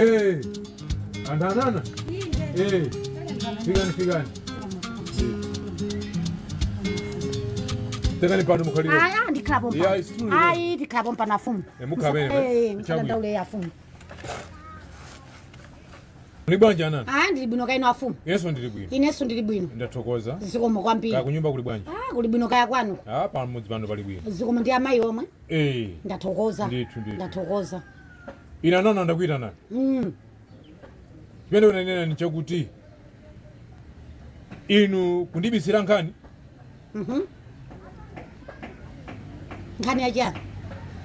Eh. Andanana. Eh. Figani figani. Tegani pano mukhalire. Aya ndikhala pompa. Yeah, it's true. Ayi ndikhala pompa nafumu. Mukhabene. Eh, ndawule yafumu. Ni bwanja anana. Ah, ndili bwino kaino afumu. Yesu ndili bwino. Ineso ndili bwino. Ndathokoza. Zikomo kwambiri. Ka kunyumba kuli bwanja. Ah, kuli bwino kaya kwanu. Ah, pamudzi pano pali bwino. Zikomo ndi amayi omwe. Eh. Ndathokoza. Ndithu ndithu. Ndathokoza. Ina nana ndakuita nani? Chimene unanena ni chakuti inu kundibisira nkhani. Nkhani yachani?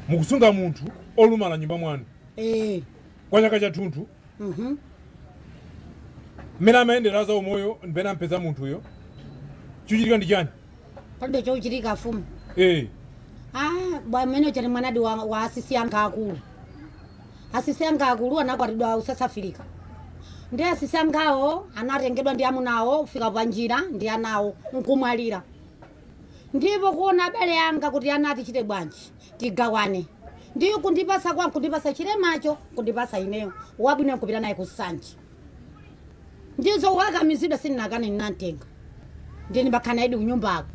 Mukusunga munthu olumala nyumba mwanu. Eh. Kwa chaka chathunthu. Mmene amayendera za umoyo ndipena mpeza munthuyo. Chuchitika ndi chani? Palibe chochitika afumu. Eh. Ah, bwa mmene uchati mwanadi wa asisi anga akulu. Asisi anga akulu anakwatidwa usasafirika. Ndi asisi angawo anatengedwa ndi amunawo kufika panjira ndi anawo nkumwalira. Ndipo kuona abale anga kuti ana atichite bwanji tigawane. Ndiyo kundipasa kwangu kundipasa chilemacho kundipasa ineyo wabwino nkupita naye kusanje. Ndizo kukakamizidwa sindinakane ndinamtenga. Ndiye ndimakhana idi kunyumbako.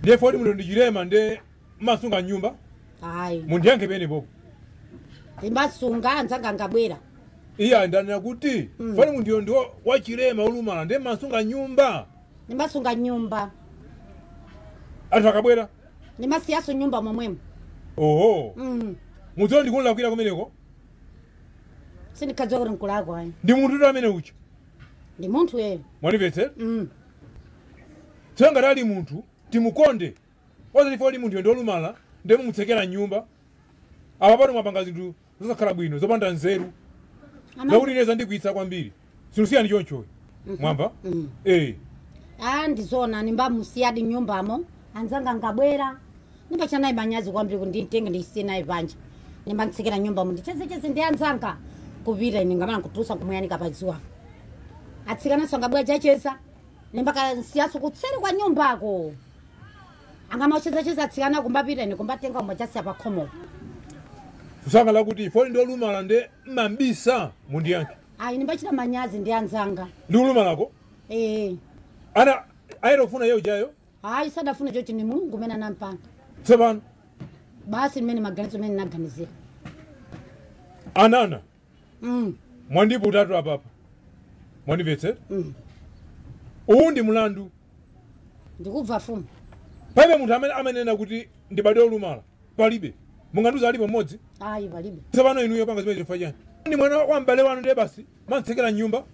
Ndiye fodi munthu ndi chilema ndiye mmasunga nyumba? Ayi. Mundiyankhe pene popo. Ndimasunga anzanga angabwera. Iya ndanena kuti fodi munthuyo ndi wachilema olumala ndiye mmasunga nyumba. Ndimasunga nyumba. Anthu akabwera? Ndimasiyaso nyumba momwemo. Oho. Mudziwa ndikulakwira kumeneko? Sindikhadziwa kuti nkulakwa ayi. Ndi munthu amene ucha. Ndi munthu yeyo. Mwandimvetsera? Tsono ngati ali munthu timukonde. Osati fodi munthuyo ndi olumala ndiye mumutsekera nyumba. Apa pano mwapanga zinthu zosakhala bwino zopanda nzeru. Zakuti ine zandikwiyitsa kwambiri. Silusiyani chonchoyi. Mwamva? Eh. Ah, ndizona nimbamusiyadi nyumbamo. Anzanga ngabwera. Nimbachana manyazi kwambiri kuti nditenge ndisiye naye panja. Nimbamtsekera nyumbamo ndichezecheze ndi anzanga kupita ine ngamana nkutulusa nkumuyani padziwa. Atsikanaso angabwera chacheza. Nimbakasiyaso kutseri kwa nyumbako. Angamachezacheza atsikana kumbapita ine kumbatenga kumbachasiya pakhomo. Kusangala kuti foni ndi olumala ndi mmambisa mundiyankhe. Ayi nimbachita manyazi ndi anzanga. Ndi ulumalako? Eh. Ana ayerofuna yeyo jayo? Ayi sadafuna chochi ni Mulungu mene anampanga. Tsopano. Basi mmene maganizo mene naganizira. Anana. Mwandipo utatu apapa. Mwandimvetsera? Uwu ndi mlandu. Ndikubva fumu. Palibe munthu amene amanena kuti ndibadwe olumala. Palibe. Mungandiuza alipo mmodzi? Ayi palibe. Tsopano inuyo panga zimene chifukwa chani? Ndi mwana wa m'bale wanu ndiye basi mantsekera nyumba.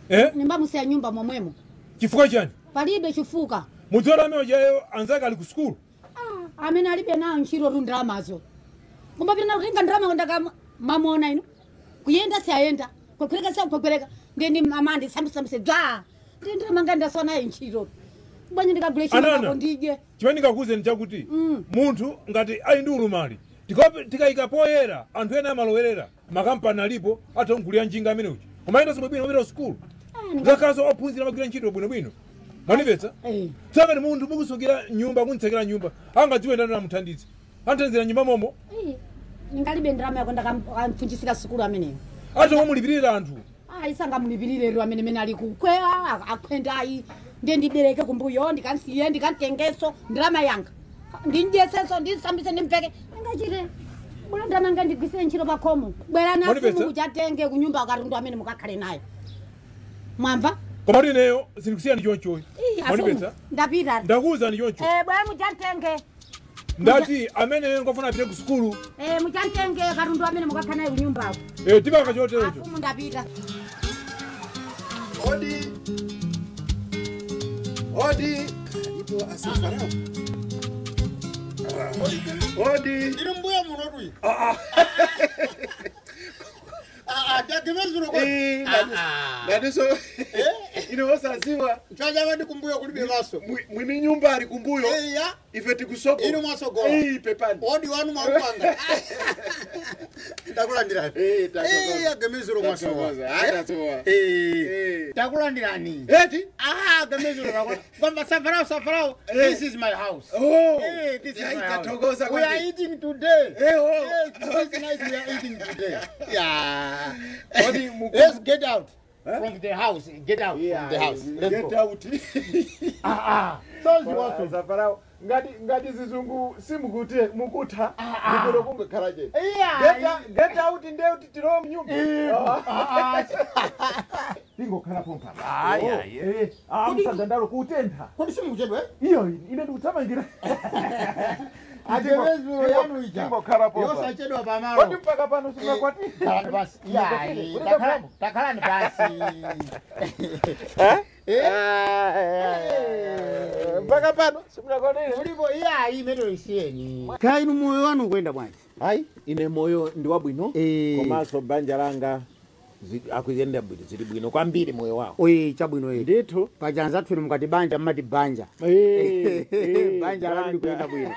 Eh? Nimbamusiya nyumba momwemo. Chifukwa chani? Palibe chifuka. Mudziwa amene ujayo anzake ali ku sukulu. Ah, amene alibe nawo ntchito tu ndalamazo. Kumbapita kutenga ndalama ndaka mamona ino. Kuyenda siyayenda. Kukhwereka siyakukhwereka. Ndiye ndi amandi sambisambise dza. Ndiye ndalama ngandaswa nayo ntchito. Bwanji ndikagule chimanga ndidye. Chimene ndingakuwuzeni chakuti munthu ngati ali ndi ulumali tikayika poyera anthu ena amalowerera makampani alipo atha kugulira njinga amene uja. Koma ndo bwino bwino sukulu. Ngakhaso ophunzira amagwira ntchito bwinobwino. Mwandimvetsa? Tsono munthu mukusungira nyumba kuntsekera nyumba angadziwe ndani amuthandize. Anthanzira nyumba momo. Ndingalibe ndalama yako ndakamfunjisira sukulu ameneyo. Atha kumulipirira anthu. Ah, isangamulipirire ro amene mene ali kukwea akwenda ayi. Ndiye ndibereke kumbuyo ndikansiye ndikantengeso ndalama yanga. Ndinjesenso ndisambise ndimveke. Ndingachite. Bwana ndamanga ndigwisire ntchito pakhomo. Bwera nafumu kuchatenge kunyumba katundu amene mukakhale nayo. Mwamva? Koma ineyo sindikusiya ndi chonchoyi. Mwandimvetsa? Ndapita. Ndakuwuzani choncho. Eh, bwana muchatenge. Ndati amene ngofuna apite ku sukulu. Eh, muchatenge katundu amene mukakhale nayo kunyumbako. Eh, tipaka choterecho. Afumu ndapita. Odi. Odi. Ipo asifarao. Odi. Ndiri mbuya muno tui. Ah. Ah, ah, Eh, nadiso. Ine osaziwa. Chajava ndi kumbuyo kulibe maso. Mwini nyumba ali kumbuyo. Eya. Ife tikusoko. Inu mwasogola. Eh, pepani. Odi wanu mwaupanga. Takulandirani. Eh, takulandirani. Eh, agemezero mwasowa. Tasowa. Eh. Takulandirani. Eti? Ah, agemezero rakwa. Kwamba safarao safarao. Eh. This is my house. Oh. Eh, this is my house. Tathokoza We are eating today. Eh, oh. Yes, this night we are eating today. Yeah. Odi muku- Let's get out from the house. Get out from the house. Let's Get go. out. Ah, ah. So ziwaso. Safarao. Ngati zizungu simukute mukutha ndikuno kungakhala chete. Yeah. Get out ndiye kuti tilowe mnyumba. Ah, ah. Tingokhala pompa. Ayi, ayi. Eh, ah, msandandalo kutentha. Kodi simukuchedwa eh? Iyo ine ndikuthamangira. Agemezero yanu ija. Tingokhala pompa. Yosachedwa pamalo. Kodi mpaka pano simakwati? Takhalani basi. Iya, takhalani basi. Eh? Eh? Mpaka pano simunakwatire. Ulipo iya imene isiyeni. Kaya inu moyo wanu ukuyenda bwanji? Hayi, ine moyo ndi wabwino. Eh. Komanso banja langa akuyenda bwino, zili bwino kwambiri moyo wawo. Oye, chabwino eh. Ndithu. Paja anzathu inu mukati banja mmati banja. Eh, eh, Banja lanu likuyenda bwino.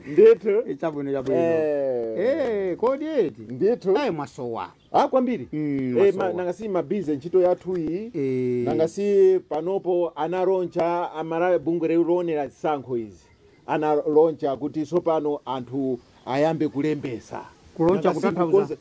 Ndithu. Eh, Chabwino chabwino. Eh. Eh, kodi eti. Ndithu. Eh, mwasowa. Ah, kwambiri. Mm, Eh, mwasowa. nanga si mabize ntchito yathu iyi. Eh. Nanga si panopo analoncha amalawi bungwe lilionera zisankho izi. Analoncha kuti tsopano anthu ayambe kulembesa. Kuloncha Nanga si kutanthauza?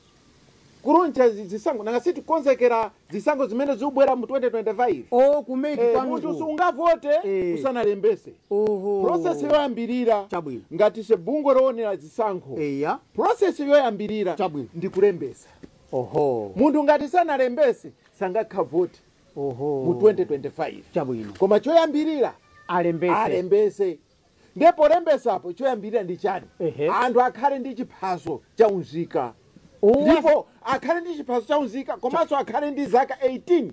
Kuloncha zisankho nanga si tikonzekera zisankho zimene zikubwera mu 2025. Oh, kumeki Eh, kwanu. munthu sungavote Eh. usanalembese. Oho. Process yoyambirira Chabwino. ngati se bungwe loonera zisankho. Eya. Process yoyambirira Chabwino. ndi kulembesa. Oho. Munthu ngati sanalembese sangakavote Oho. mu 2025. Chabwino. Koma choyambirira Alembese. alembese. Ndipo lembesapo choyambirira ndi chani? Ehe. Anthu akhale ndi chiphaso cha unzika. Ndipo akhale ndi chiphaso cha unzika komanso akhale ndi zaka 18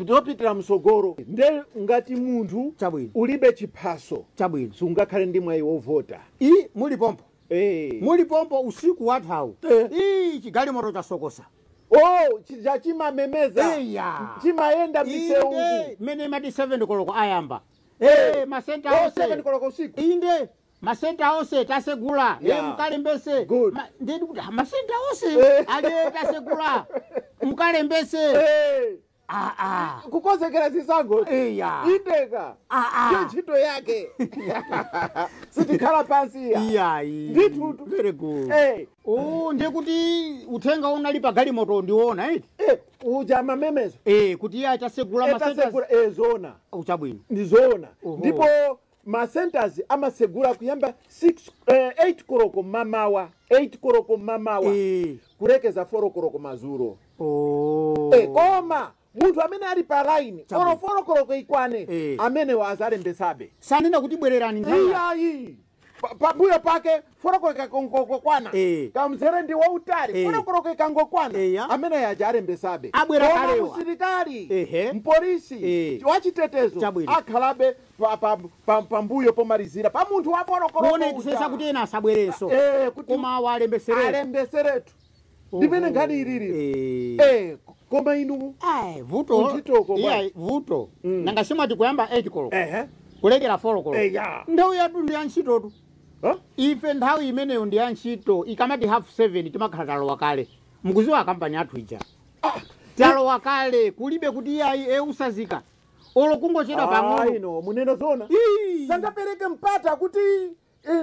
zopitira msogolo. Nde ngati munthu Chabwino. ulibe chiphaso Chabwino. sungakhale ndi mwayi wovota. I muli pompo. Eh. Muli pompo usiku wathawu. Eh. Ii chigalimoto chasokosa. Oh, chija chimamemeza. Eya. Chimayenda misewu. Inde mene mati 7 koloko ayamba. Eh. Eh, masenta Oh, onse. 7 koloko usiku. Inde masenta onse tasegula. Yeah. Eh, mukalembese. Good. Ndedi kuti ah, masenta onse Eh. ali tasegula. Mukalembese. Eh. Ah ah. Kukonzekera zisankho. Eya. Indeka. Ah ah. Ndiyo ntchito yake. Sitikhala pansi ya. Iyayi. Ndithu. Very good. Eh. Oh, ndiye kuti uthenga unali pa galimoto ndiwona eti. Eh, uja mamemezo. Eh, kuti iye achasegula masenta. Tasegula eh zona. Uchabwino. Ndi zona. Oho. Ndipo ma centers amasegula kuyamba 6 8 koloko mamawa. 8 koloko mamawa. Eh. Kulekeza 4 koloko madzulo. Oh. Eh, koma munthu amene ali pa line Chabwino. olo 4 koloko ikwane Eh. amene wazalembesabe. Sanena kuti bwererani nthawi. Iyayi. Pambuyo pake foroko ikangokwana Eh. kamzere ndi wautali Eh. foroko ikangokwana Eya. amene yaja alembesabe. Abwera Koma kalewa. msilikali Ehe. mpolisi Eh. wachitetezo Chabwino. akhalabe pambuyo pomalizira pa munthu wa foroko Kuonetsetsa kuti ena asabwerenso. Eh, kuti Koma walembeseretu. alembeseretu ndimene nkhani ilili. Eh. Eh, koma inu Ai, vuto. Kuntchitoko bwana. Iya, vuto. Nanga simwati kuyamba 8 koloko. Ehe. Kulekera 4 koloko. Eya. Nthawi yathu ndi ya ntchitotu. Huh? Ife nthawi imeneyo ndi ya ntchito ikamati 7:30 timakhala talowa kale. Mukuziwa kampani athu ija. Talowa kale kulibe kuti iyayi eusazika. Olo kungochedwa pang'ono. Ayi no munena zona. Ii. Sangapereke mpata kuti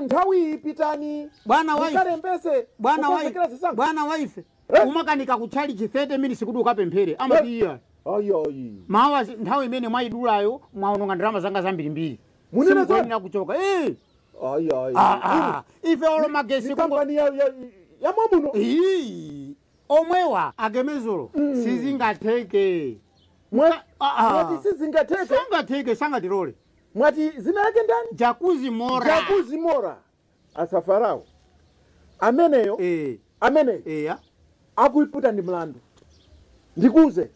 nthawi ipitani Bwana waife. mukalembese Bwana waife. kukonzekera zisankho. Bwana waife. Eh? Umakanika kutchalichi 30 minutes kuti ukapemphere. Amati iya. Ayi ayi. Mawa nthawi imene mwayidulayo mwaononga ndalama zanga zambirimbiri. Munena zona? Simukuyenera kuchoka. Eh. Ayi ayi. Ah, ah. Ife olo magesi Ni kungo kampani ya mwamuno. Ii. Omwewa agemezolo sizingatheke. Mwati Ah, ah. mwati sizingatheke. Sangatheke sangatilole. Mwati zina yake ndani? Jacuzzi mora. Jacuzzi mora. Asafarao. Ameneyo Eh. ameneyo Eya. akuiputa ndi mlandu. Ndikuze.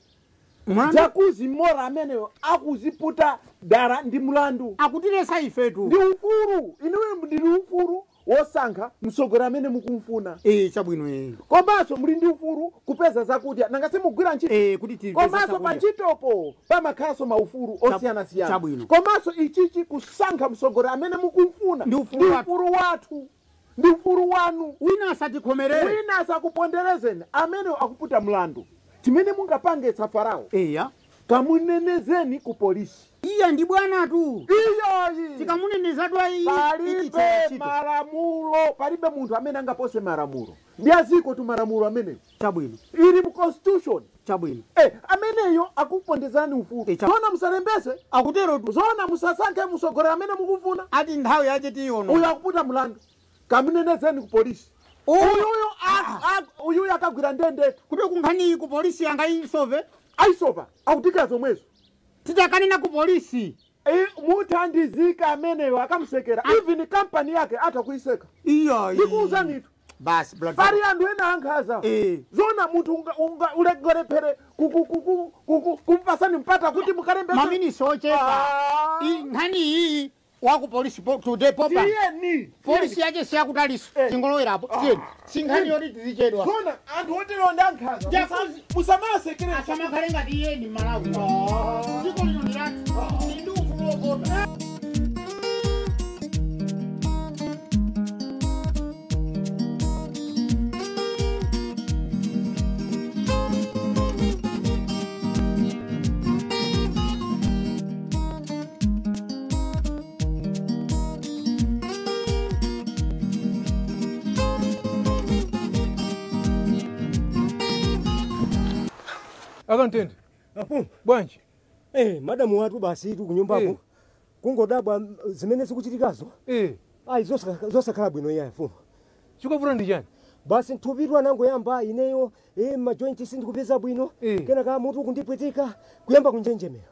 Mlandu Jacuzzi mora ameneyo akuziputa dara ndi mlandu. akutilesa ifetu. Ndi ufulu. Inuyo ndili ufulu wosankha mtsogoleri amene mukumfuna. Chabwino. Komanso muli ndi ufulu kupeza zakudya, nanga simugwira ntchito. Kuti komanso pa ntchitopo pamakhalanso maufulu osiyanasiyana. Chabwino. Komanso ichichi kusankha mtsogoleri amene mukumfuna Ndi ufulu ufulu wathu, ndi ufulu wanu. Wina asatikhomerere, wina asakuponderezeni. Amene akuputa mlandu, chimene mungapange Farao, eya, kamunenezeni ku polisi. Iya ndi bwanatu. Iyoyi tikamunenezatu ayi. Palibe malamulo, palibe munthu amene angapose malamulo. Ndi aziko tu malamulo ameneyo. Chabwino. Ili mu constitution. Chabwino. Ameneyo akupondezani ufulu. Zona musalembese. Akutero tu. Zona musasankhe mtsogoleri amene mukufuna. Ati nthawi yache tiyono. Uyu akuputa mlandu, kamunenezeni ku polisi. Uyuyu akagwira ndendetu. Kuti kunkhani ku polisi angaisove? Aisova, akutikira zomwezo. Titakanena ku polisi. Muthandizika ameneyo akamsekera. Even kampani yake atakuiseka. Iya. Ndikuwuzanitu. Basi blood. Pali anthu ena ankhaza. Zona munthu ulegolephere kumpasani mpata kuti mukalembese. Maminisi ochepa. Nkhani iyi waku polisi today popa. Tiyeni. Polisi yache siyakutaliso. Tingolowerapo. Tiyeni. Sinkhani yoti tizichedwa. Zona anthu otero ndi ankhaza. Musamasekere. Asamakhale ngati iyeni Malawi. Dziko lino ndi lathu. Ndi ufulu wovota. Akantende. Apo. Bwanji. Madamu watu basi tu kunyumbako. Kungodabwa zimene zikuchitikazo. Ayi zosakhala bwino iye afumu. Chikuvula ndi chani? Basi nthupitwa nangoyamba ineyo majoint sindikupeza bwino. Kenaka mutu kundipwetika kuyamba kunjenjemera.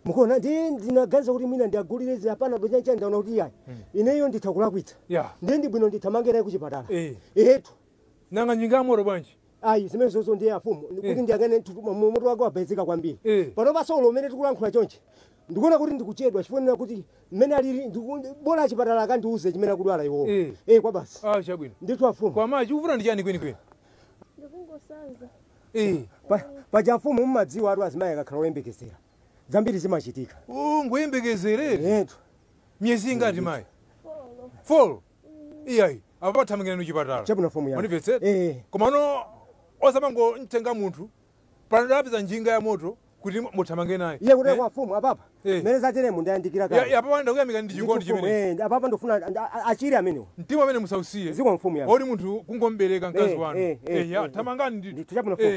Mukuona ndinaganiza kuti mwina ndiagulire apana dochancha ndaona kuti iyayi. Ineyo nditha kulakwitsa. Ndiye ndi bwino ndithamangirayi kuchipatala. Etu. Nanga njinga amoro bwanji? Ayi zimene zozo ndiye afumu kuti ndiyangane mutu wake wapezeka kwambiri. Pano pasolo umene tikulankhula chonchi ndikuona kuti ndikuchedwa chifukwa kuti mmene alili bora achipatala akandiuze chimene akudwala iwowo. Kwa basi. Chabwino. Ndithu afumu. Kwa mayi chikuvula ndi chani kwenikweni? Ndikungosanza. Paja afumu mmadziwa atu azimayi akakhala oyembekezera. Zambiri zimachitika. Ngoyembekezere? Etu. Miyezi ingati mayi? 4. Iyayi, apa pathamangirani kuchipatala. Chabwino afumu yanga. Mwandimvetsetsa? Komano osamango mtenga munthu panadapeza njinga ya moto kuti muthamange naye. Iye kuti kwa mfumu apapa. Mmene zateremu ndayandikira kale. Apapa ndakuyamika ndi chikondi chimene. Apapa ndofuna achire amenewo. Mtima amene musausiye. Ziko mfumu yanga. Odi munthu kungombereka mkazi wanu. Ya thamangani ndithu.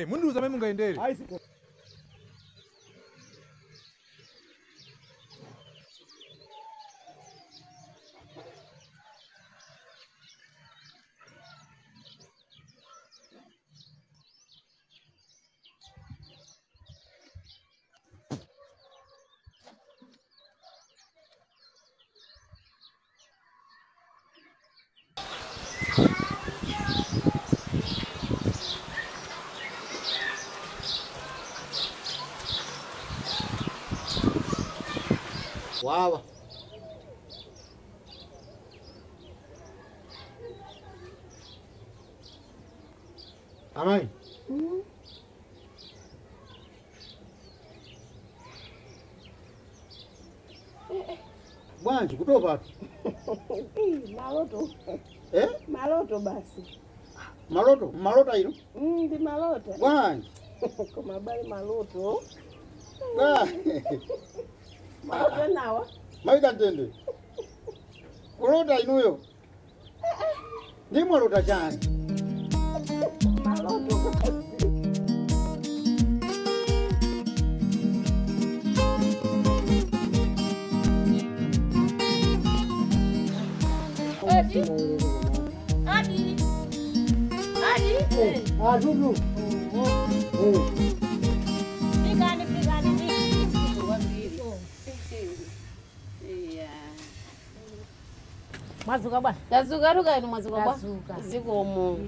Mundiuza amene mungayendere. Wawa. Amai. Bwanji kutopa. Maloto. Maloto basi. Maloto, malota ilo? Ndi malota. Bwanji. Koma bali maloto. Maloto nawa. Maika ntende. Kulota inuyo. Ndi malota chani. Maloto basi. Adi. Adi. Adi. Dudu. Fikani, fikani, fikani. Mwazuka bwana. Tazuka ruka inu mwazuka bwana. Tazuka. Zikomo.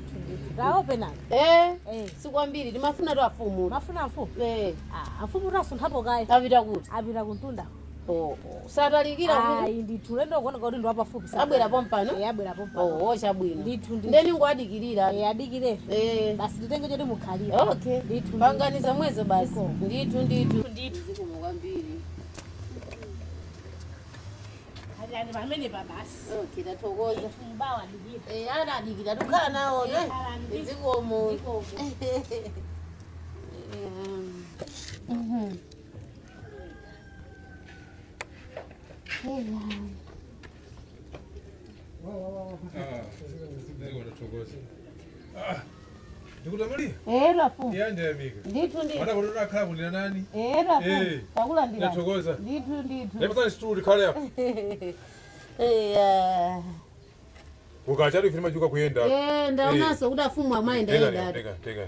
Taope nanga. Sikwambiri timafuna tu afumu. Mafuna afumu? Eh. Afumu tasunthapo kaye. Apita kuti? Apita kuntunda. Oh, satalikira kuti Ayi ndithu lendo kuoneka kuti ndi wapafupi. Abwera pompano? Eh, abwera pompano. Oh, chabwino. Ndithu ndithu. Ndeni ngoadikirira. Eh, adikire. Eh. Basi titenge choti mukhalira. Okay. Ndithu. Panganiza mwezo basi. Zikomo. Ndithu ndithu. Ndithu. Zikomo kwambiri. Khalirani pamene pa basi. Okay, tathokoza. Mbawa adikire. Eh, ana adikira tukhala nawo ne. Khalani. Zikomo. Zikomo. Ndikutamali? Eh, rafu. Iya ndiyamika. Ndithu ndithu. Mwana kuti akhala kundira nani? Eh, rafu. Eh. Takulandira. Ndathokoza. Ndithu ndithu. Ndipasani situli khale apo. Eh. Ukachali filima chuka kuyenda. Eh, ndaonanso kuti afumu amayenda yenda. Tega tega.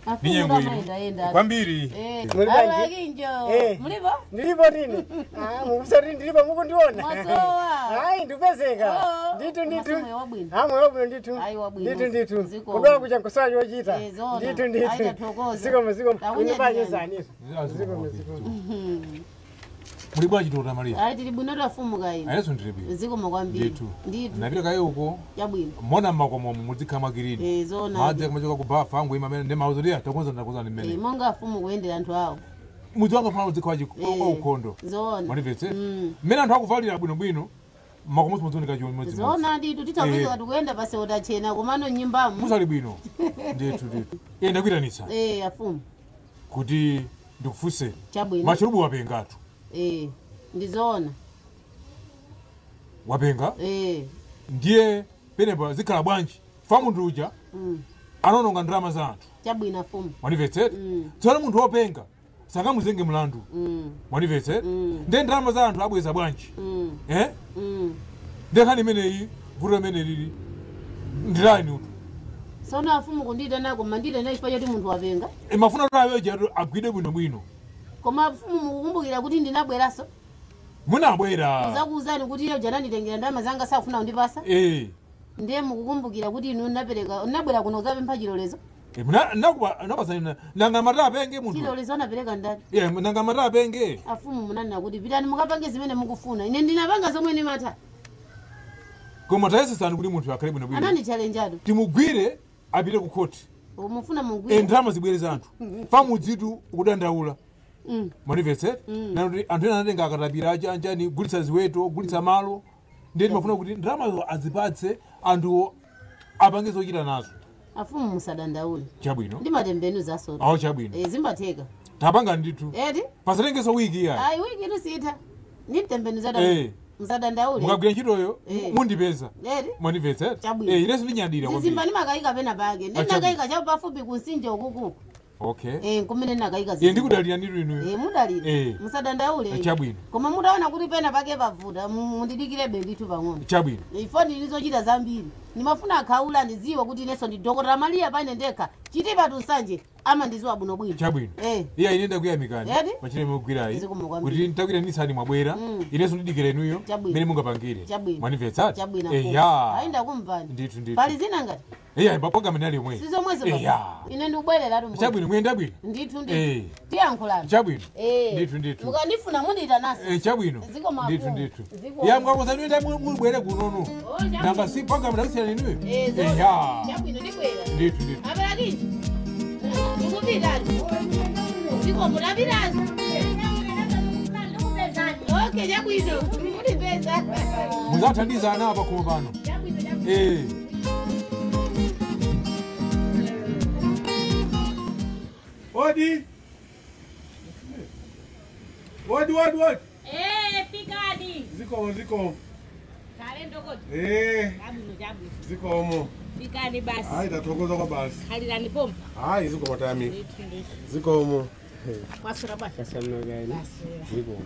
Afumu Ninyengo amayenda ino. yenda. Kwambiri. Eh, Muli bwanji? abakinjo. Eh. Mulipo? Ndilipo tini. Ah, mukusati ndilipo mukundiona. Mwasowa. Ayi ndipezeka. Oh. Ndithu ndithu. Masomo wabwino. Ah, moyo wabwino ndithu. Ayi wabwino. Ndithu ndithu. Zikomo. Kudwala kucha nkusowa chochita. Eh, zona. Ndithu Ayi ndithu. tathokoza. Zikomo zikomo. Takunyadira. Ine panyezani. Zikomo zikomo. Muli bwanji Dr. Maria? Ayi tili bwino tafumuka ino. Ayeso ndili bwino. Zikomo kwambiri. Ndithu. Ndithu. Napita kaye uko. Yabwino. Mona mmakomo muzikhala girini. Eh, zona. Madzi akumachoka ku bafa angu ima amene ndimauza kuti takonza ndakonza ndi Eh, mmene. monga afumu kuyendera anthu awo. Mudzi wanga fana uzikhala Eh. ukhondo. Zona. Mwandimvetse? Mm. Mmene anthu akuvalira bwinobwino makomonso muzioneka chimodzimodzi. Zona ndithu titapeza Eh. tikuyenda pase utachena komano nyumbamo. Musali bwino. Ndithu ndithu. Iye ndakuyitanitsa Eh, afumu. kuti ndikufunse. Chabwino. Machirubu wapengatu. Eh, ndizona. Wapenga? Eh. Ndiye penepa zikhala bwanji. Fa munthu uja Mm. anononga ndalama za anthu. Chabwino afumu. Mwandimvetsera? Mm. Tsono munthu wopenga sangamuzenge mlandu. Mm. Mwandimvetsera? Mm. Ndiye ndalama za anthu abweza bwanji. Mm. Eh? Mm. Ndiye nkhani imeneyi vuto limene lili ndilani utu. Sono afumu kundiyitanako mandiyitana chifukwa choti munthu wapenga. Mafuna kuti aweja agwide bwinobwino. Koma afumu mukukumbukira kuti ndinabweranso. Munabwera. Kuzakuwuzani kuti iye uja ananditengera ndalama zanga safuna kundipasa. Eh. Ndiye mukukumbukira kuti inu napereka nabwera kuno kudzapempha chilolezo. Nakuba nanga mata apenge munthu. Chilolezo anapereka ndani? Eh, nanga mata apenge. Afumu munanena kuti pitani mukapange zimene mukufuna. Ine ndinapanga zomwe ndimata. Koma tayesesani kuti munthu akhale bwinobwino. Anandichallenjatu. Timugwire apite ku khoti. Mufuna mugwire. Ndalama zibwere za anthu. Famudzitu ukudandaula. Mm. Mwandimvetsera? Nati anthu ena anatenga akatapira achanjani gulitsa ziweto, gulitsa malo. Ndiye timafuna kuti ndalamazo azipatse anthuwo apange zochita nazo. Afumu musadandaule. Chabwino. Ndimatembenu zasota. Awo chabwino. Eh, zimbatheka. Tapanga ndithu. Eti? Pasatengeso wiki yayi. Ayi wiki inu sitha. Nditembenu zada. Eh. Musadandaule. Mukagwira ntchitoyo Eh. mundipeza. Eti? Mwandimvetsera? Chabwino. Eh, inenso ndinyadira Zizimba kwambiri. ndimakayika pena pake. Ah, chabwino. Ndinakayika chapafupi kunsinja ukuku. Okay. Eh, kumene nakayika Iye zizimba. ndikudalira ndithu inuyo. Eh, mudalira. Eh. Musadandaule. Chabwino. Koma mutaona kuti pena pake pavuta, mundidikirebe ndithu pang'ono. Chabwino. Ifo ndilizochita zambiri. Ndimafuna akhaula ndiziwe kuti inenso ndi Dr. Maria paine ndekha. Chitipa tusanje amandiziwa bwinobwino. Chabwino. Eh. Iya ine ndakuyamikani. Eti? Pachine mugwirayi. Zikomo kwambiri. Kuti ndakuyitanitsani mwabwera. Mm. Inenso ndidikira inuyo. Chabwino. Mmene mungapangire. Chabwino. Mwandimvetsera? Chabwino. Eh, ya. Ayi ndakumvani. Ndithu ndithu. Pali zina ngati? Iya program inali yomweyi. Sizomwezo Eh, baba. ya. Ine ndikubwerera tumbo. Chabwino muyenda bwino. Ndithu Eh. ndithu. Tiyankhulani. Chabwino. Eh. Ndithu ndithu. Mukandifuna mundiyitananso. Eh, chabwino. Zikomo Ndithu afumu. ndithu. Zikomo. Ya mkakoza nuyenda mubwere kunono. Oh, chabwino. Nanga si program ndakusiyana inuyo. Eh, zona. Eh, ya. Chabwino ndibwera. Ndithu ndithu. Aberakinji. Ndikupitani. Zikomo lapitani. Okay, chabwino. Mundipeza. Muzathandiza ana apa khomo pano. Eh. Odi. Odi, odi, odi. Eh, fikani. Zikomo, zikomo. Kale ndokoti. Eh, Chabwino chabwino. zikomo. Fikani basi. Hayi tathokoza kwa basi. Khalirani pompa. Hayi zikomo tami. Ndithu ndithu. Zikomo. Mwaswera bwanji. Kasamno Zikomo.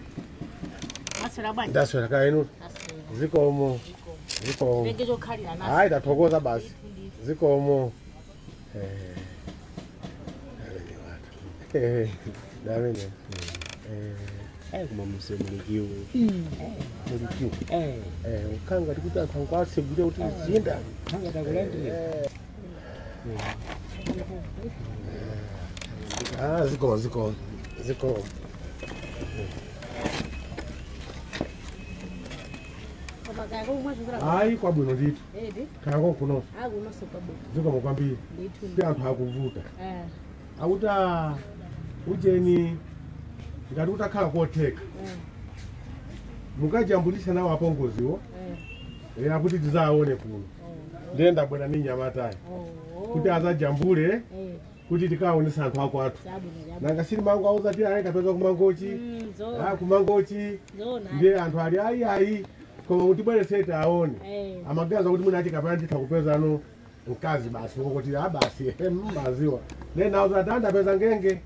Mwaswera bwanji. Ndaswera kainu. Zikomo. Zikomo. Tenge chokhalira naso. Hayi tathokoza basi. Zikomo. Eh. Eh, damene. Eh, Eh, koma musemulikiwe. mulikiwe. Eh, Eh, ukhanga tikuti anthu ankwasegule kuti ziyenda. khanga takulandira. Ah, zikomo, zikomo. Zikomo. Ayi kwabwino ndithu. Kaya kuno. Zikomo kwambiri. Si anthu akuvuta. Akuti ujeni ngati utakhala kotheka. Mukajambulisa nawo apongoziwo. Akuti tizaone kuno. Ndiye ndabwera ndi nyamatayi. Kuti azajambule kuti tikaonesa anthu akwathu. Nanga sili mangu auza ti ayi kapeza kumangochi. Kumangochi. Ndiye anthu ali ayi ayi. Koma kuti bwerese aone. Amagaza kuti mwina tikapana nditha kupeza ano mkazi basi kuti basi maziwa. Ndiye nauza ati andapeza ngenge.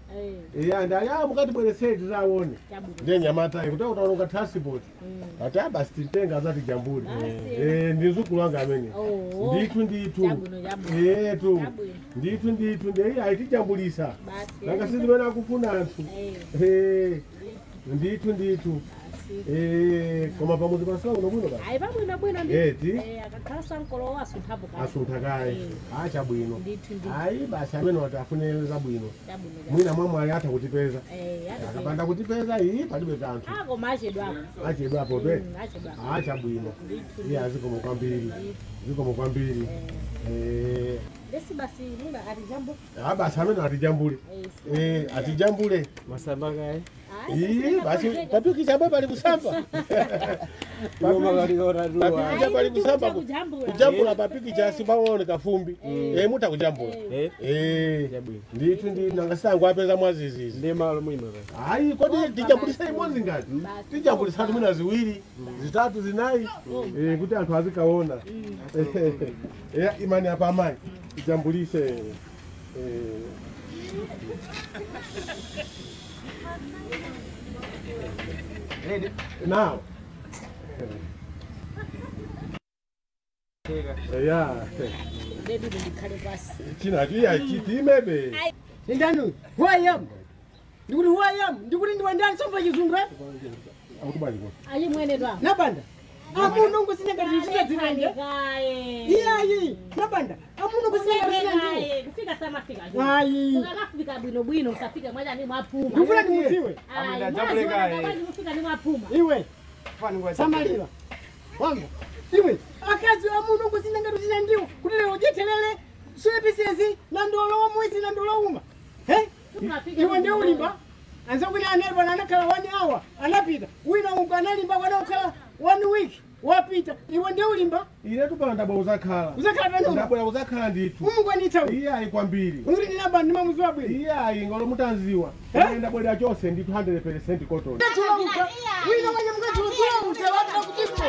Ndi ali mukati bwerese tizaone. Ndiye nyamatayi kuti utaononga transport. Ati basi titenga azatijambule. Ndi mzukulu wanga amene. Ndithu ndithu. Etu. Ndithu ndithu ndiye aitijambulisa. Nanga sisi zimene akufuna anthu. Ndithu ndithu. Koma pamudzi pasala kuno bwino basi. Ayi pabwino bwino ndi. Akakhala sankolo asunthapo kaye. Asuntha kaye. Chabwino. Ayi basi amene wati afune zabwino. Mwina mwamwe ali atha kutipeza. Akapanda kutipeza iyi palibe kanthu. Koma achedwapo. Achedwapo pe. Chabwino. Iye azikomo kwambiri. Zikomo kwambiri. Basi basi mwina atijambule. Basi amene atijambule. Atijambule. Masamba kaye. Basi papikicha pali kusamba. Papikicha pali kusamba. Kujambula papikicha sipaoneka fumbi. Muta kujambula. Ndithu ndi nanga sangu apeza mwazizizi. Ndi malo mwima. Ayi kodi tijambulisa imodzi ngati. Tijambulisa mwina ziwiri, zitatu, zinayi. Kuti anthu azikaona. Imani apa amayi. Tijambulise. Ready? Now. Yeah. Ndani, who I am? Ndikuti who I am? Ndikuti ndiwe ndani somva chizungu? Ayi mwene dwa. Nabanda. Amuno ngusinanga ndizita dzinanje. Iyayi, nabanda. Amuno ngusinanga ndizita. Kufika sama fika. Ayi. Ukakafika bwino bwino usafika mwaja ni mwapuma. Ndikufuna ndimudziwe. Ayi, mwajambuleka. Kufika ni mwapuma. Iwe. Samalira. Wamba. Iwe, akazi amuno ngusinanga ndizita ndiwo kuti lero jetelele suepisezi na ndolo mwezi na ndolo uma. Iwe ndiye ulimba. Anza kuti anali anakhala 1 hour anapita. Wina ungu analimba wanakhala 1 week wapita. Iwe ndiye ulimba. Ine tupala ndabwa uzakhala. Uzakhala pano. Ndabwa uzakhala ndithu. Umukwanitsa. Iye ayi kwambiri. Uri ndinaba ndimamuziwa bwino. Iye ayi ngolo mutanziwa. Ine ndabwera chose ndithu 100% cotton. Wina mwenye mkazi uta wapita kutipo.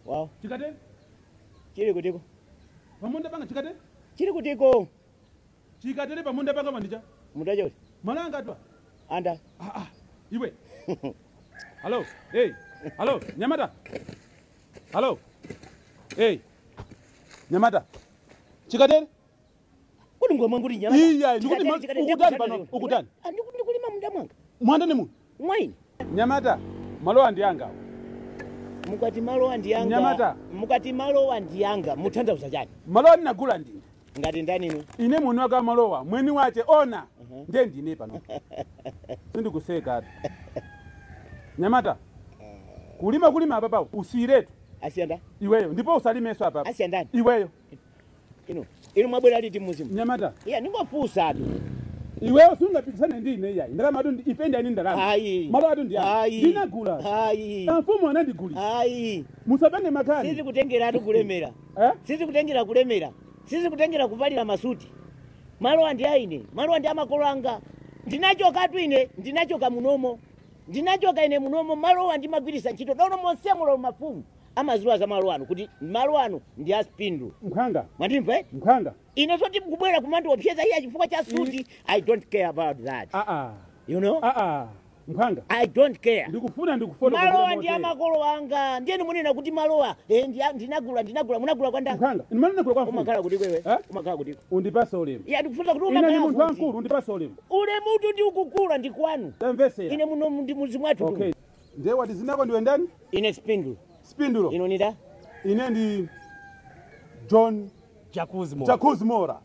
Wow. Chikate? Chiri kutiko. Pamunda panga chikate? Chiri kutiko. Chikate pamunda panga mandicha. Munda choti. Malanga atwa. Anda. Iwe. Hello. Hey. Hello. Nyamata. Hello. Hey. Nyamata. Chikate? Kuti ngomwe nguri nyamata. Iya, ndikuti ukutani pano, ukutani. Ndikulima munda mwanga. Mwanda ni muno. Mwaini. Nyamata, malowa ndiyanga. Mukati malowa ndiyanga. Nyamata. Mukati malowa ndiyanga. Muthandauza chani? Malowa ndinagula ndine. Ngati ndani inu? Ine mwini wake malowa, mwini wache ona. Ndiye ndine pano. Sindikuseka ati. Nyamata. Kulima kulima apa papo usiyiretu. Asiyanda. Iweyo ndipo usalimeso apa. Asiyandani. Iweyo. Inu. Inu mwabwera liti muzimu. Nyamata. Iya ningofusa atu. Iweyo sungapikisane ndi ine iyayi. Ndalama atu ife ndi ani ndalama. Ayi. Malo atu ndi ayi. Ndinagula. Ayi. Mfumu anandigulira. Ayi. Musapane makani. Sisi kutengera atu kulemera. Sisi kutengera kulemera. Sisi kutengera kuvalira masuti. Malo andi aine. Malo andi amakolo anga. Ndinachoka atu ine, ndinachoka munomo. Ndinachoka ine munomo, malo andi magwirisa ntchito. Dono monse mulo mafumu. Amaziwa za malo ano kuti malo ano ndi a Spindu. Mkhanga. Mwandimva? Mkhanga. Ine zoti mukubwera kumandiopseza iya chifukwa cha suti, I don't care about that. You know? Mkhanga. I don't care. Ndikufuna ndikufuna. Malowa ndi amakolo anga. Ndiyeni munena kuti malowa ndinagula munagula kwa ndani? Mkhanga, ndimanena kwa mfumu. Umakhala kuti kwewe? Umakhala kuti? Undipasa ulemu. Ya ndikufuna kuti Ine umakhala. ndi munthu wamkulu, undipasa ulemu. Ulemutu ndi ukukula ndi kwanu. Tamvesera. Ine muno ndi muzi mwathu. Okay. Ndiye wati zinako ndiwe ndani? Ine Spindu. Spindulo. Ino nida? Ine ndi John Jacuzzi Mora.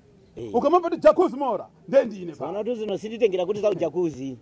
Ukamamva kuti Jacuzzi Mora, ndiye ndine pa. Sana tu zino sinditengera kuti za jacuzzi.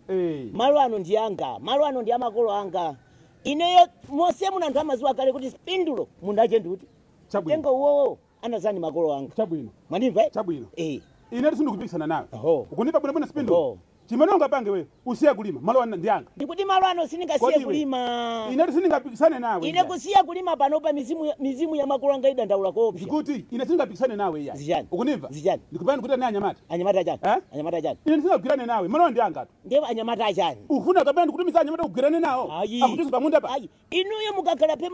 Malo ano ndi anga, malo ano ndi amakolo anga. Ineyo mose muno anthu amaziwa kale kuti Spindulo mundache ndikuti. Chabwino. Tengo uwowo anazani makolo anga. Chabwino. Mwandimva? Chabwino. Ine sindikupikisana nawe. Ukunipa bwino bwino Spindulo. Chimene ungapange wewe usiye kulima malo ano ndi anga. Ndikuti malo ano sindingasiye kulima. Ine sindingapikisane nawe. Ine kusiya kulima panopa mizimu ya makolo anga idandaula koopsa. Ndikuti ine sindingapikisane nawe iya. Zijani. Ukunimva? Zijani. Ndikupani kuti anyamata. Anyamata achani? Anyamata achani? Ine sindingagwirane nawe malo ndi anga. Ndiye anyamata achani? Ufuna kapena ndikutumiza anyamata kugwirane nawo. Akutumiza pamunda pa. Inuyo mukakhala pe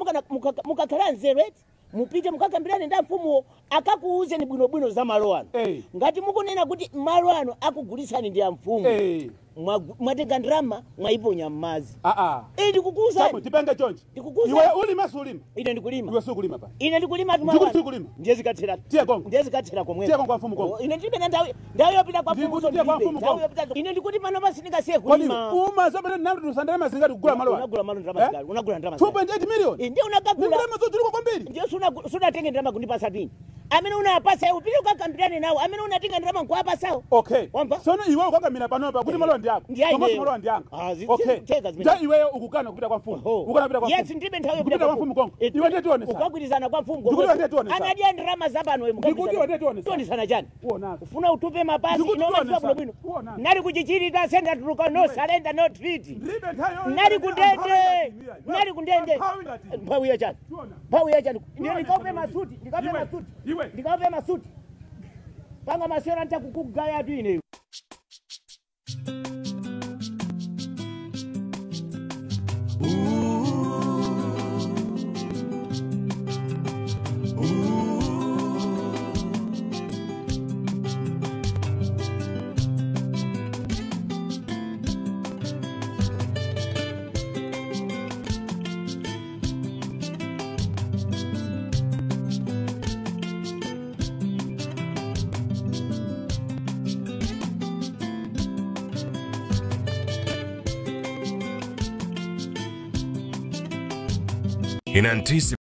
mukakhala nzeru eti. Mupite mukakambirane ndi mfumuwo akakuuzeni bwinobwino za malo ano. Ngati mukunena kuti malo ano akugulisani ndi amfumu. Mwatenga ndalama mwayiponya m'madzi. Ndikukuuzani. Tipange chonchi. Ndikukuuzani. Iwe ulima sulima. Ine ndikulima. Iwe sukulima pa. Ine ndikulima tu Ndikuti sukulima. Ndiye zikathera. Tiye kongo. Ndiye zikathera komweko. Tiye kongo kwa mfumu kongo. Ine ndilibe ndawi yopita kwa mfumu. Ndikuti tiye kwa mfumu kongo. Ine ndikuti pano pasi ndingasiye kulima. Uma zopita ndinamtu ndalama zingati kugula malo ano. Unagula malo ndalama zingati. Unagula ndalama. 2.8 million. Ndiye unakagula. Ndalama zochuluka kwambiri. Ndiye sunatenge ndalama kundipasa pini. Amene unapasa upite ukakambirane nawo. Amene unatenga ndalama nkuwapasawo. Okay. Wamva? Sono iwe ukakamira panopa kuti malo ndi ako. Komanso malo ndi anga. Okay. Ndiye iweyo ukukana kupita kwa mfumu. Ukana kupita kwa mfumu. Yes, ndibe nthawi kupita kwa mfumu kongo. Iwe ndiye tione sana. Ukagwirizana kwa mfumu kongo. Ndikuti ndiye tione sana. Anadya ndalama za pano iwe. Ndikuti ndiye tione sana. Tionesana chani? Uona. Ufuna utupe mapasi ino maziwa bwino. Nali kuchichiri ta senda tuluka no surrender no treat. Ndibe nthawi. Nali kundende. Nali kundende. Mphawi ya chani. Mphawi ya chani. Ndiyo ndikape masuti, ndikape masuti. Ndikape masuti. Panga masera nitakukugaya tu ine. In anticipation.